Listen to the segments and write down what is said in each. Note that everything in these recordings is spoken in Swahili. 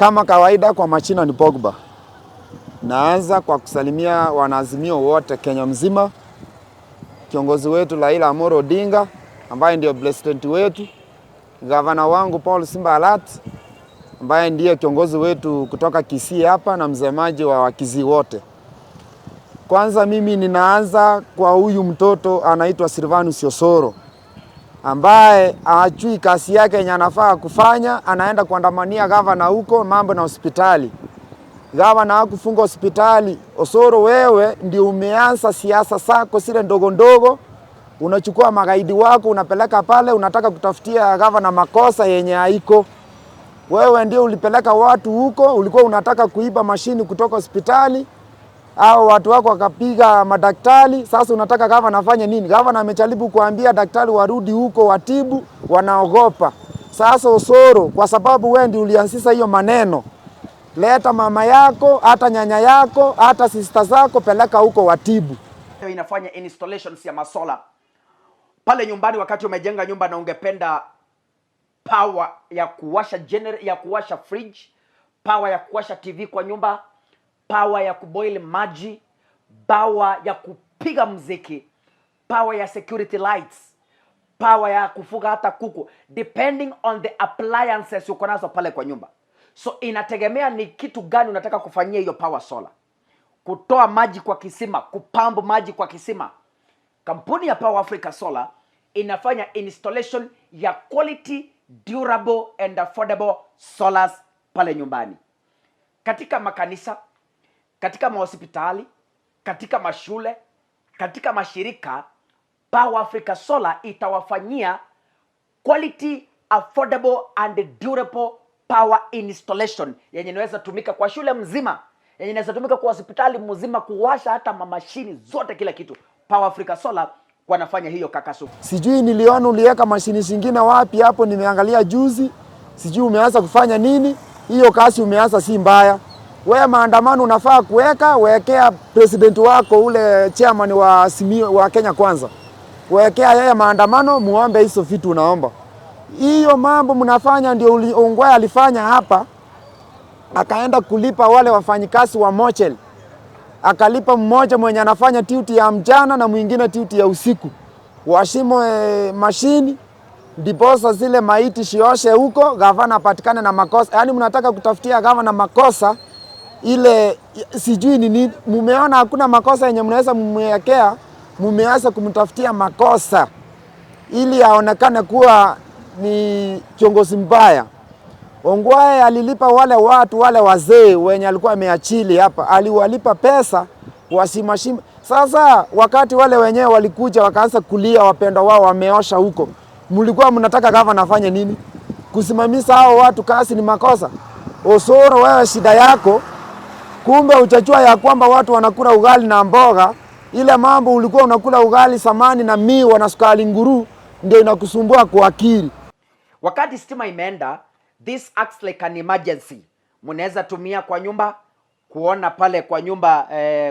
Kama kawaida kwa machina ni Pogba. Naanza kwa kusalimia wanaazimio wote Kenya mzima, kiongozi wetu Raila Amolo Odinga ambaye ndio president wetu, gavana wangu Paul Simba Arati ambaye ndiye kiongozi wetu kutoka Kisii hapa na msemaji wa Wakisii wote. Kwanza mimi ninaanza kwa huyu mtoto anaitwa Silvanus Osoro ambaye hajui kazi yake yenye anafaa kufanya, anaenda kuandamania gavana huko mambo na hospitali. Gavana hakufunga hospitali. Osoro, wewe ndio umeanza siasa zako zile ndogo ndogo, unachukua magaidi wako unapeleka pale, unataka kutafutia gavana makosa yenye haiko. Wewe ndio ulipeleka watu huko, ulikuwa unataka kuiba mashini kutoka hospitali au watu wako wakapiga madaktari. Sasa unataka gavana afanye nini? Gavana amejaribu kuambia daktari warudi huko watibu, wanaogopa. Sasa Osoro, kwa sababu wewe ndio ulianzisha hiyo maneno, leta mama yako, hata nyanya yako, hata sister zako, peleka huko watibu. Inafanya installations ya masola pale nyumbani. Wakati umejenga nyumba na ungependa power ya kuwasha ya kuwasha fridge, power ya kuwasha TV kwa nyumba, power ya kuboil maji, power ya kupiga mziki, power ya security lights, power ya kufuga hata kuku, depending on the appliances uko nazo pale kwa nyumba. So inategemea ni kitu gani unataka kufanyia hiyo power solar. Kutoa maji kwa kisima, kupambu maji kwa kisima. Kampuni ya Power Africa Solar inafanya installation ya quality, durable and affordable solars pale nyumbani, katika makanisa, katika mahospitali, katika mashule, katika mashirika. Power Africa Solar itawafanyia quality, affordable and durable power installation yenye inaweza tumika kwa shule mzima, yenye inaweza tumika kwa hospitali mzima, kuwasha hata mamashini zote, kila kitu. Power Africa Solar wanafanya hiyo kakasu. Sijui niliona uliweka mashini zingine wapi hapo, nimeangalia juzi, sijui umeanza kufanya nini. Hiyo kazi umeanza si mbaya. Wewe maandamano unafaa kuweka, wekea president wako ule chairman wa Simio, wa Kenya Kwanza, wekea yeye maandamano, muombe hizo vitu unaomba. Hiyo mambo mnafanya ndio Ongwae alifanya hapa, akaenda kulipa wale wafanyikazi wa mortuary, akalipa mmoja mwenye anafanya duty ya mchana na mwingine duty ya usiku, washimo mashini ndiposa zile maiti shioshe huko, gavana apatikane na makosa. Yaani mnataka kutafutia gavana makosa ile sijui ni nini. Mumeona hakuna makosa yenye mnaweza mumwekea, mumeanza kumtafutia makosa ili aonekane kuwa ni kiongozi mbaya. Ongwae alilipa wale watu wale wazee wenye alikuwa ameachili hapa, aliwalipa pesa wasimashima. Sasa wakati wale wenyewe walikuja wakaanza kulia, wapendwa wao wameosha huko, mlikuwa mnataka gavana afanye nini? Kusimamisha hao watu kazi ni makosa? Osoro, wewe shida yako kumbe uchachua ya kwamba watu wanakula ugali na mboga. Ile mambo ulikuwa unakula ugali samani na miwa na sukari nguru ndio inakusumbua kwa akili. Wakati stima imeenda, this acts like an emergency. Mnaweza tumia kwa nyumba kuona pale kwa nyumba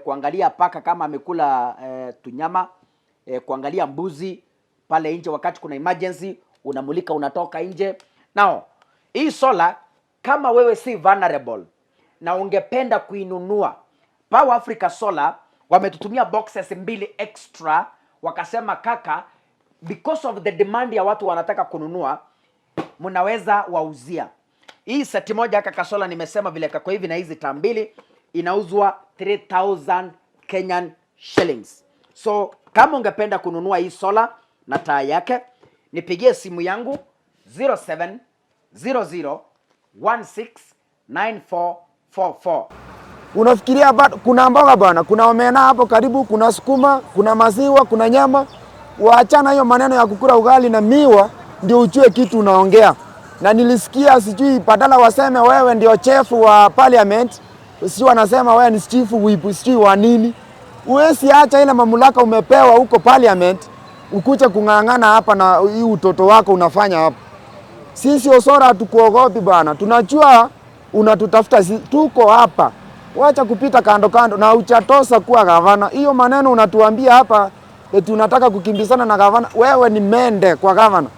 kuangalia paka kama amekula tunyama kuangalia mbuzi pale nje. Wakati kuna emergency, unamulika unatoka nje. Now hii solar, kama wewe si vulnerable na ungependa kuinunua, Power Africa Solar wametutumia boxes mbili extra, wakasema kaka, because of the demand ya watu wanataka kununua, mnaweza wauzia hii seti moja aka kasola, nimesema vile kako hivi na hizi taa mbili inauzwa 3000 Kenyan shillings. So kama ungependa kununua hii sola na taa yake, nipigie simu yangu 0700 169444. Unafikiria bado kuna mboga bwana, kuna omena hapo karibu, kuna sukuma, kuna maziwa, kuna nyama. Waachana hiyo maneno ya kukula ugali na miwa, ndio ujue kitu unaongea. Na nilisikia sijui badala waseme wewe ndio chief wa parliament, sijui wanasema wewe ni chief whip, sijui wa nini. Uwezi acha ile mamlaka umepewa huko parliament ukuje kung'ang'ana hapa na hii utoto wako unafanya hapa. Sisi Osoro hatukuogopi bwana, tunajua unatutafuta, tuko hapa. Wacha kupita kando kando na uchatosa kuwa gavana. Hiyo maneno unatuambia hapa eti unataka kukimbizana na gavana. Wewe ni mende kwa gavana,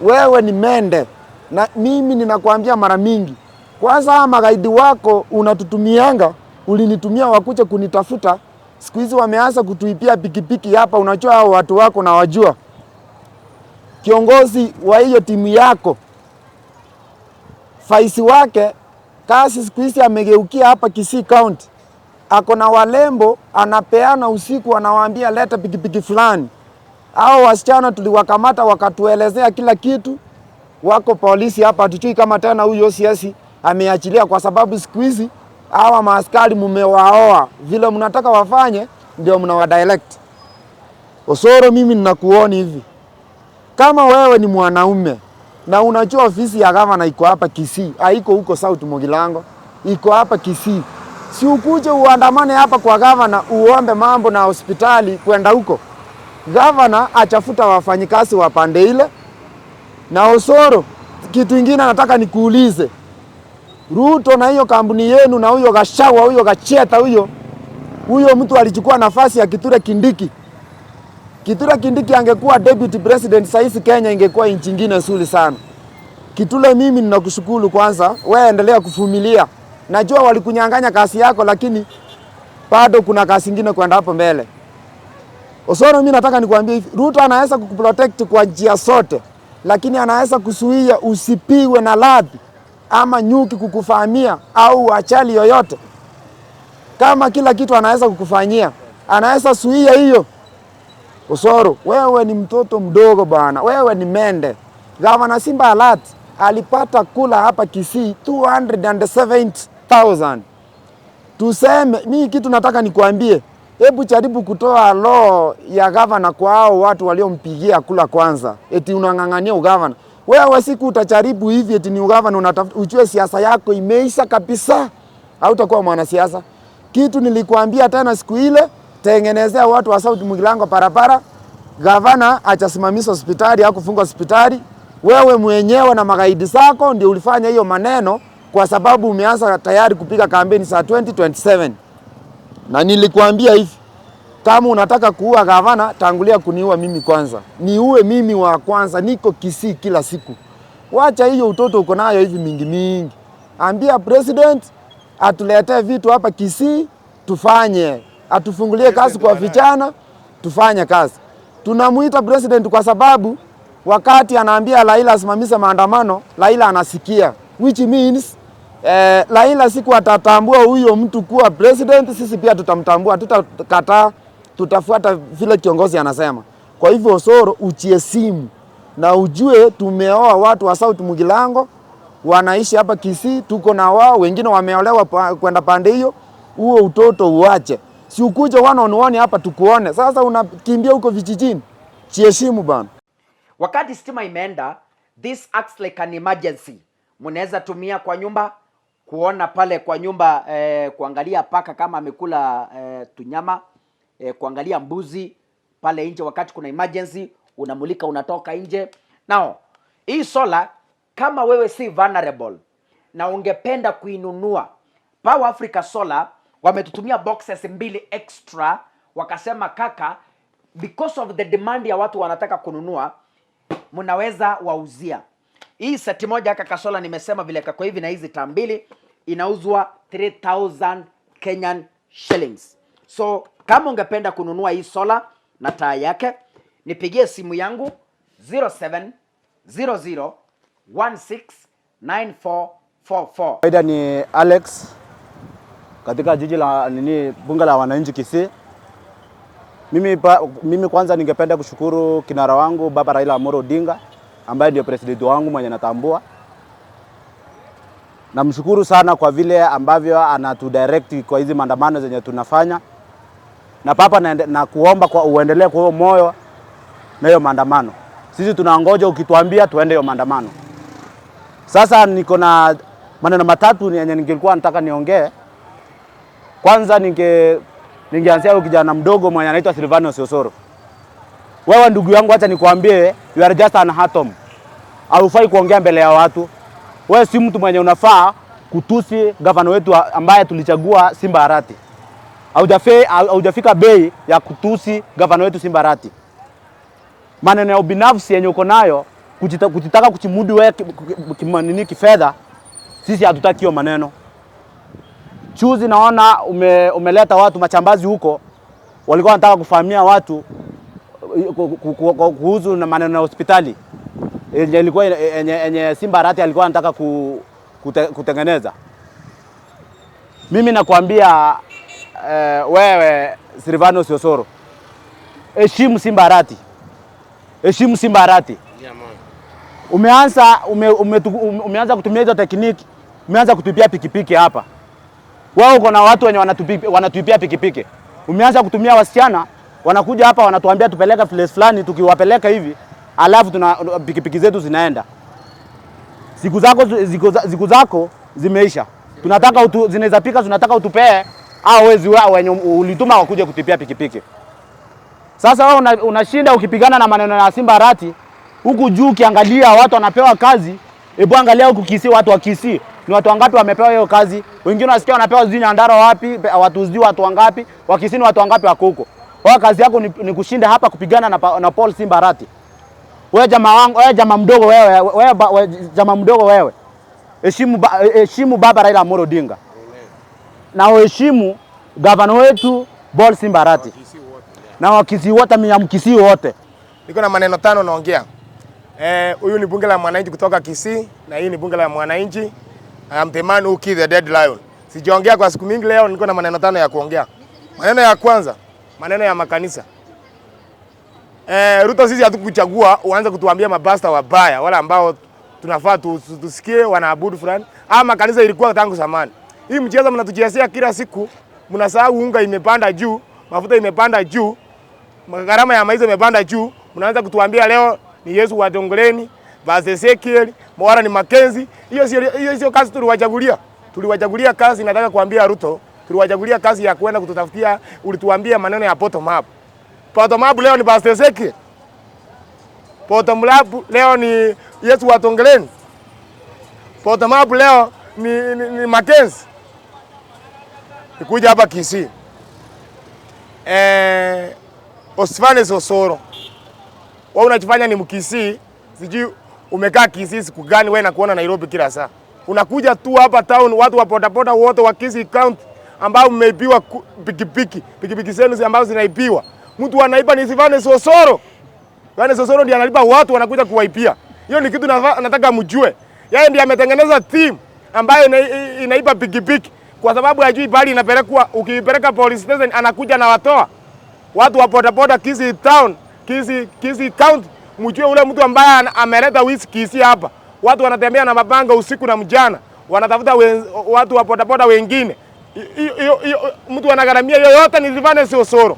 wewe ni mende, na mimi ninakwambia mara mingi, Kwanza hawa magaidi wako unatutumianga, ulinitumia wakuje kunitafuta, siku hizi wameanza kutuibia pikipiki hapa. Unajua hao watu wako na wajua. Kiongozi wa hiyo timu yako vice wake kazi siku hizi amegeukia hapa Kisii County, ako na walembo, anapeana usiku, anawaambia leta pikipiki fulani. Hao wasichana tuliwakamata wakatuelezea kila kitu, wako polisi hapa, hatujui kama tena huyu OCS ameachilia, kwa sababu siku hizi hawa maaskari mumewaoa, vile mnataka wafanye ndio mnawadirect. Osoro, mimi ninakuoni hivi, kama wewe ni mwanaume na unajua ofisi ya gavana iko hapa Kisii, haiko huko South Mugirango, iko hapa Kisii, si ukuje uandamane hapa kwa gavana uombe mambo na hospitali kwenda huko. Gavana achafuta wafanyikazi wa pande ile. Na Osoro, kitu ingine nataka nikuulize, Ruto na hiyo kampuni yenu na huyo Gachagua, huyo Gacheta, huyo mtu alichukua nafasi ya Kithure Kindiki. Kithure Kindiki angekuwa deputy president saizi Kenya ingekuwa nchi nyingine nzuri sana. Kithure, mimi ninakushukuru kwanza, wewe endelea kuvumilia. Najua walikunyang'anya kazi yako, lakini bado kuna kazi nyingine kwenda hapo mbele. Osoro, mimi nataka nikwambie hivi, Ruto anaweza kukuprotect kwa njia zote, lakini anaweza kuzuia usipigwe na ladhi ama nyuki kukufahamia au ajali yoyote. Kama kila kitu anaweza kukufanyia, anaweza zuia hiyo. Osoro, wewe ni mtoto mdogo bwana, wewe ni mende. Gavana Simba Arati alipata kula hapa Kisii 270,000. Tuseme, mimi kitu nataka nikuambie, hebu jaribu kutoa roho ya gavana kwa hao watu waliompigia kula kwanza, eti unang'ang'ania ugavana. Wewe siku utajaribu hivi eti ni ugavana unatafuta, ujue siasa yako imeisha kabisa, hautakuwa mwanasiasa. Kitu nilikuambia tena siku ile, tengenezea watu wa South Mugirango barabara. Gavana achasimamisha hospitali au kufunga hospitali. Wewe mwenyewe na magaidi zako ndio ulifanya hiyo maneno, kwa sababu umeanza tayari kupiga kampeni za 2027. Na nilikuambia hivi, kama unataka kuua gavana, tangulia kuniua mimi kwanza. Niue mimi wa kwanza, niko Kisii kila siku. Wacha hiyo utoto uko nayo hivi mingi mingi. Ambia president atuletee vitu hapa Kisii tufanye, atufungulie kazi kwa vijana tufanye kazi. Tunamuita president kwa sababu wakati anaambia Raila asimamishe maandamano, Raila anasikia, which means Raila siku atatambua huyo mtu kuwa president, sisi pia tutamtambua, tutakataa, tutafuata vile kiongozi anasema. Kwa hivyo Osoro, uchiheshimu na ujue tumeoa watu wa South Mugirango wanaishi hapa Kisii, tuko na wao, wengine wameolewa kwenda pande hiyo. Huo utoto uache, si ukuje one on one hapa tukuone. Sasa unakimbia huko vijijini, chiheshimu bana. Wakati stima imeenda, this acts like an emergency. Mnaweza tumia kwa nyumba kuona pale kwa nyumba kuangalia paka kama amekula tunyama kuangalia mbuzi pale nje. Wakati kuna emergency, unamulika unatoka nje. Now hii solar, kama wewe si vulnerable na ungependa kuinunua, Power Africa Solar wametutumia boxes mbili extra, wakasema kaka, because of the demand ya watu wanataka kununua, mnaweza wauzia hii seti moja kaka sola, nimesema vile kako hivi na hizi taa mbili inauzwa 3000 Kenyan shillings. So kama ungependa kununua hii sola na taa yake, nipigie simu yangu 0700 169444. Kawaida ni Alex katika jiji la nini, bunge la wananchi Kisii. Mimi kwanza ningependa kushukuru kinara wangu Baba Raila Amolo Odinga ambaye ndio president wangu mwenye natambua. Namshukuru sana kwa vile ambavyo anatudirect kwa hizi maandamano zenye tunafanya, na papa na kuomba kwa uendelee kwa huo moyo na hiyo maandamano. Sisi tunangoja ukituambia tuende hiyo maandamano. Sasa niko na maneno matatu yenye ningekuwa nataka niongee. Kwanza ningeanzia huyu kijana mdogo mwenye anaitwa Silvanus Osoro. Wewe ndugu yangu, acha nikwambie, you are just an atom. Haufai kuongea mbele ya watu. Wewe si mtu mwenye unafaa kutusi gavana wetu ambaye tulichagua Simba Arati. Haujafika bei ya kutusi gavana wetu Simba Arati. Maneno ya ubinafsi yenye uko nayo, kujitaka kuchimudu wewe nini kifedha, Sisi hatutaki hiyo maneno. Juzi naona umeleta watu machambazi huko, walikuwa wanataka kufahamia watu kuhusu na maneno ya hospitali yenye ilikuwa yenye Simba Arati alikuwa anataka kutengeneza. Mimi nakwambia wewe Silvanus Osoro, heshimu Simba Arati, heshimu Simba Arati. Umeanza kutumia hizo technique, umeanza kutupia pikipiki hapa. Wewe uko na watu wenye wanatuipia pikipiki. Umeanza kutumia wasichana wanakuja hapa wanatuambia tupeleke place fulani, tukiwapeleka hivi alafu tuna pikipiki zetu zinaenda. Siku zako zimeisha. Tunataka zinaweza pika, tunataka utupee au wezi wao wenye ulituma wakuje kutupia pikipiki. Sasa wewe unashinda ukipigana na maneno ya Simba Arati huku juu, ukiangalia watu wanapewa kazi. Hebu angalia huku Kisii, watu wa Kisii ni watu wangapi wamepewa hiyo kazi? Wengine wasikia wanapewa sijui Nyandarua wapi, watu sijui watu wangapi, wa Kisii ni watu wangapi wako huko. Wewe kazi yako ni kushinda hapa kupigana na Paul Simba Arati. Wewe jamaa wangu, wewe jamaa mdogo wewe, wewe jamaa mdogo wewe. Heshimu baba Raila Amolo Odinga. Na uheshimu gavana wetu Paul Simba Arati. Na Wakisii wote, Mkisii wote. Niko na maneno tano naongea. Huyu ni bunge la mwananchi kutoka Kisii na hii ni bunge la mwananchi. I am the man who killed the dead lion. Sijaongea kwa siku mingi, leo niko na maneno tano ya kuongea. Maneno ya kwanza, maneno ya makanisa. Ruto, sisi hatukuchagua uanze kutuambia mapasta wabaya wala ambao tunafaa tusikie wanaabudu fulani. Ama makanisa ilikuwa tangu zamani. Hii mchezo mnatuchezea kila siku, mnasahau unga imepanda juu, mafuta imepanda juu, gharama ya maisha imepanda juu. Mnaanza kutuambia leo ni Yesu wa Tongoleni, Pastor Ezekiel, mara ni Mackenzie. Hiyo sio kazi tuliwachagulia. Tuliwachagulia kazi, nataka kuambia Ruto, tuliwachagulia kazi ya kwenda kututafutia. Ulituambia maneno ya bottom up. Bottom up leo ni Pastor Ezekiel. Bottom up leo ni Yesu wa Tongoleni. Bottom up leo ni Mackenzie. Nikuja hapa Kisii. Osvanes Osoro. Wewe unajifanya ni Mkisii, sijui umekaa Kisii siku gani wewe na kuona Nairobi kila saa. Unakuja tu hapa town, watu wa bodaboda wote wa Kisii County ambao mmeibiwa pikipiki, pikipiki zenu ambazo zinaibiwa. Mtu anaiba ni Silvanus Osoro. Silvanus Osoro ndiye analipa watu wanakuja kuwaibia. Hiyo ni kitu nataka mjue. Yeye ndiye ametengeneza team ambayo inaiba pikipiki kwa sababu hajui bali inapelekwa, ukiipeleka police station anakuja na watoa. Watu wa bodaboda Kisii town, Kisii County, mjue ule mtu ambaye ameleta wizi Kisii hapa. Watu wanatembea na mapanga usiku na mchana, wanatafuta watu wa bodaboda wengine. Hiyo mtu anagharamia hiyo yote ni Silvanus Osoro.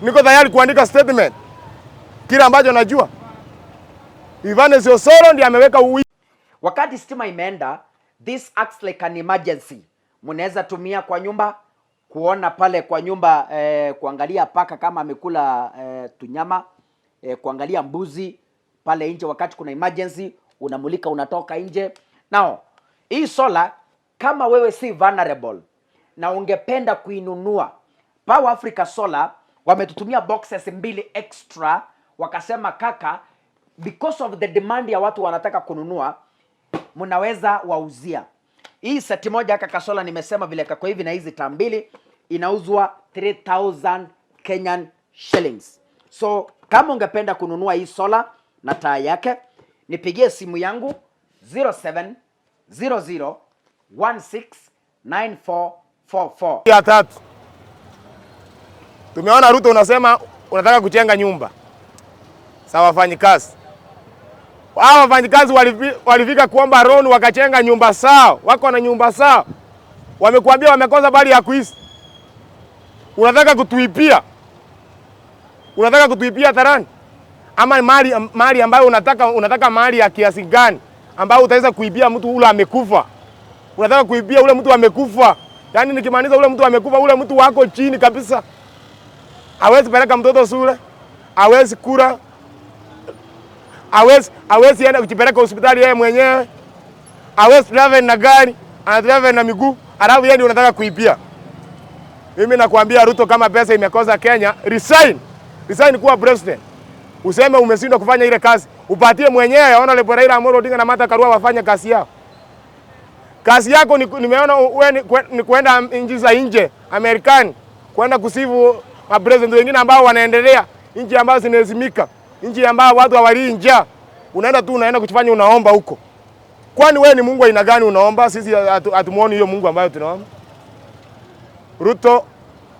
Niko tayari kuandika statement kile ambacho najua. Silvanus Osoro ndiye ameweka uwi. Wakati stima imeenda, this acts like an emergency. Mnaweza tumia kwa nyumba kuona pale kwa nyumba kuangalia paka kama amekula tunyama kuangalia mbuzi pale nje. Wakati kuna emergency, unamulika unatoka nje. Now, hii solar, kama wewe si vulnerable na ungependa kuinunua, Power Africa Solar wametutumia boxes mbili extra, wakasema kaka, because of the demand ya watu wanataka kununua, mnaweza wauzia hii seti moja aka kasola. Nimesema vile kako hivi na hizi taa mbili inauzwa 3000 Kenyan shillings. So kama ungependa kununua hii sola na taa yake, nipigie simu yangu 0700 169444. Ya tatu, tumeona Ruto unasema unataka kujenga nyumba za wafanyikazi. Hao wafanyikazi walifika kuomba loan wakajenga nyumba zao, wako na nyumba zao, wamekuambia wamekosa bali ya kuishi. Unataka kutuibia, unataka kutuibia tarani ama mali ambayo unataka mali ya kiasi gani ambayo utaweza kuibia mtu ule amekufa? Unataka kuibia ule mtu amekufa. Yaani nikimaanisha ule mtu amekufa, ule mtu wako chini kabisa, hawezi peleka mtoto shule, hawezi kula, hawezi enda kujipeleka hospitali yeye mwenyewe, hawezi travel na gari, ana travel na miguu, alafu yeye ndio unataka kuibia. Mimi nakwambia Ruto, kama pesa imekosa Kenya, resign. Resign kuwa president. Useme umeshindwa kufanya ile kazi, upatie mwenyewe Honorable Raila Amolo Odinga na Martha Karua wafanye kazi yao. Kazi yako nimeona wewe ni kwenda nchi za nje, Amerikani, kwenda kusifu mapresident wengine ambao wanaendelea, nchi ambazo zinaheshimika, nchi ambao watu hawalii njaa. Unaenda tu unaenda kujifanya unaomba huko. Kwani wewe ni Mungu aina gani unaomba? Sisi hatumuoni hiyo Mungu ambayo tunaomba. Ruto,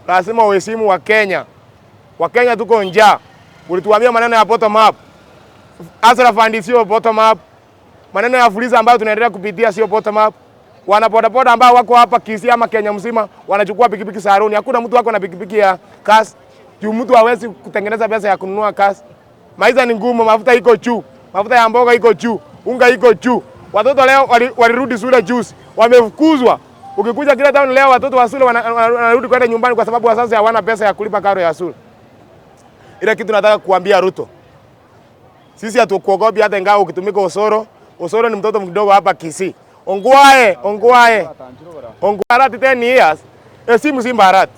lazima uheshimu wa Kenya. Wakenya tuko njaa. Ulituambia maneno ya bottom up. Hustler Fund sio bottom up. Maneno ya fuliza ambayo tunaendelea kupitia sio bottom up. Wana bodaboda ambao wako hapa Kisii ama Kenya mzima wanachukua pikipiki saruni. Hakuna mtu wako na pikipiki ya cash. Juu mtu hawezi kutengeneza pesa ya kununua cash. Maisha ni ngumu, mafuta iko juu, mafuta ya mboga iko juu, unga iko juu. Watoto leo walirudi shule juzi, wamefukuzwa. Ukikuja kila town leo watoto wa shule wanarudi kwenda nyumbani kwa sababu wazazi hawana pesa ya kulipa karo ya shule. Ile kitu nataka kuambia Ruto, sisi hatukuogopi hata ingawa ukitumika Osoro. Osoro ni mtoto mdogo hapa Kisii. Ongwae, Ongwae. Ongwae 10 years. Esimu si Mbarati.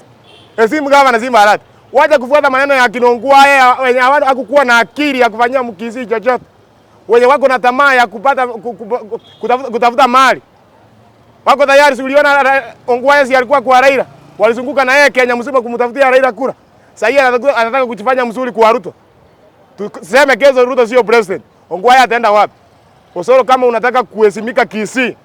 Esimu gavana si Mbarati. Wacha kufuata maneno ya kina Ongwae wenye hawakuwa na akili ya kufanyia Mkisii chochote. Wenye wako na tamaa ya kupata kutafuta mali. Wako tayari, si uliona Ongwae si alikuwa kwa Raila. Walizunguka na yeye Kenya mzima kumtafutia Raila kura. Sasa yeye anataka kujifanya mzuri kwa Ruto. Tuseme kesho Ruto sio president. Ongwae ataenda wapi? Osoro, kama unataka kuheshimika Kisii.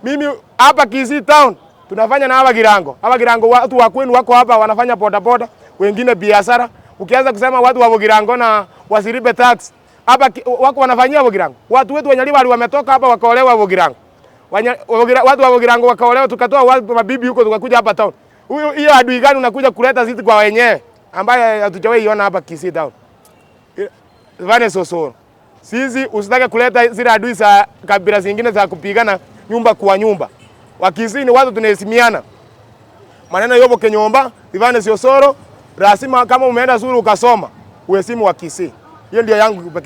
Mimi hapa Kisii town tunafanya na hapa Girango. Hapa Girango watu wa kwenu wako hapa wanafanya boda boda, wengine biashara. Ukianza kusema watu wa Girango na wasilipe tax, hapa wako wanafanyia Girango. Watu wetu wa Nyaliwali wametoka hapa wakaolewa Girango. Watu wa Girango wakaolewa, tukatoa watu mabibi huko tukakuja hapa town. Huyo hiyo adui gani unakuja kuleta sisi kwa wenyewe ambaye hatujawahi iona hapa Kisii town? Vane Osoro. Sisi usitake kuleta zile adui za kabila zingine za kupigana nyumba kwa nyumba. Wakisii ni watu tunaheshimiana. Maneno yobo kenyomba, Evans Osoro, lazima kama umeenda shule ukasoma, uheshimu Wakisii. Hiyo ndio yangu pekee.